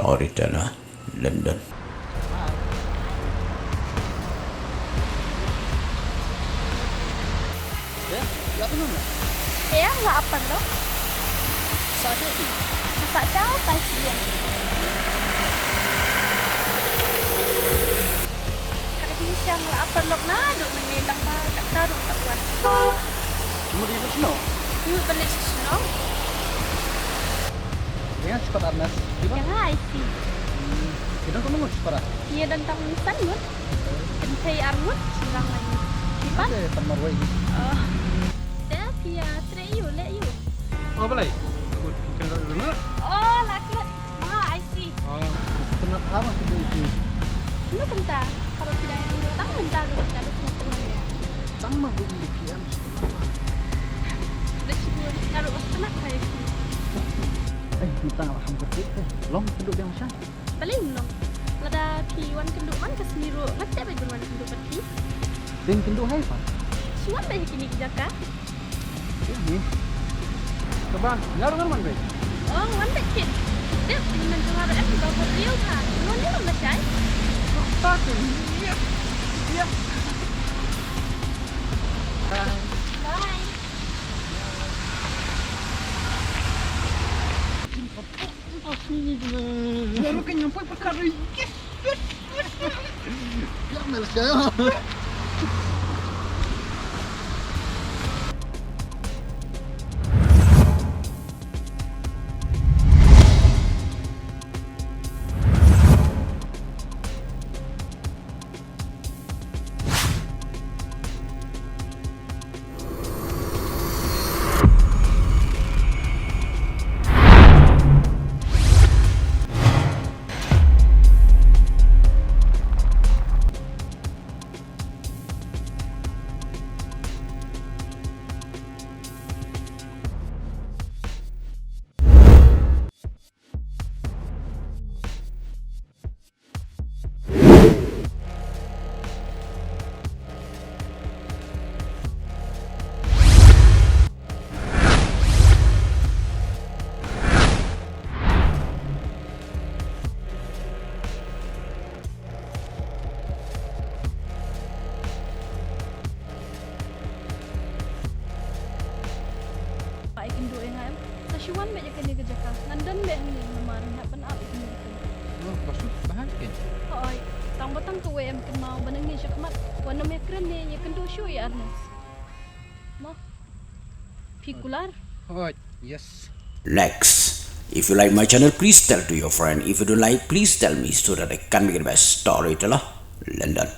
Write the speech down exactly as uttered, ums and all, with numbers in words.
Storyteller, London. Ïa, la ap paralok. Sa te. Sa te, pa sien. Ka dei sien la ap paralok naduh mynne tang ba katta ruh ka wan. Mut ïa snow. Mut ban leit snow. Ïa, spat Arnas. Ïa, I see. Ïa, don tang mut spat. Ïa, don tang san mut. Kynthei ar ngut, shynrang lai ngut. Kipan? Te pan marwei. Oh. Te phi ïa trei ïa u, leh ïa u. Oh, balei? Kut kena dulu. Oh, la kut. Ah, I see. Oh. Kena apa tu itu? Kena kenta. Kalau tidak itu, tang kenta tu, tidak ada kena kena ya. Tang mah bu ini P M. Dah cuba taruh kena kayak itu. Eh, mentang alhamdulillah. Long keduk dia macam. Balei ym long? Lada phi wan kynduh man ka sngi ruh, nga tip ba phi wan kynduh bad phi. Phin kynduh ha i pat? Shu wan beit ha kine ki jaka. Ïa. Ka bang, nga ruh ngan wan beit. Oh, wan beit kit. Dep, phi men jong nga ruh em, ba bud riew ha. Ngan wan ïa ma shai. Ta tu. Ïa. Ïa. Bye. Bye. Baru kenyang pun perkara. Yes, yes, yes. Ya, Malaysia. Ai kynduh ïa nga em. Sa shu wan beit ïa kane ka jaka. Ngan don beit hangne namar nga hap ban ap ïa kane ka. Oh, ba shu ba ha ken. Hooid. Tang ba tang kawei em kynmaw ba nangne shakhmat. Wan nym ïakren ne ïakynduh shuh ïa Ernest. Mo. Phi kular. Hooid. Yes. Next. If you like my channel, please tell to your friend. If you don't like, please tell me so that I can make it my storyteller. London.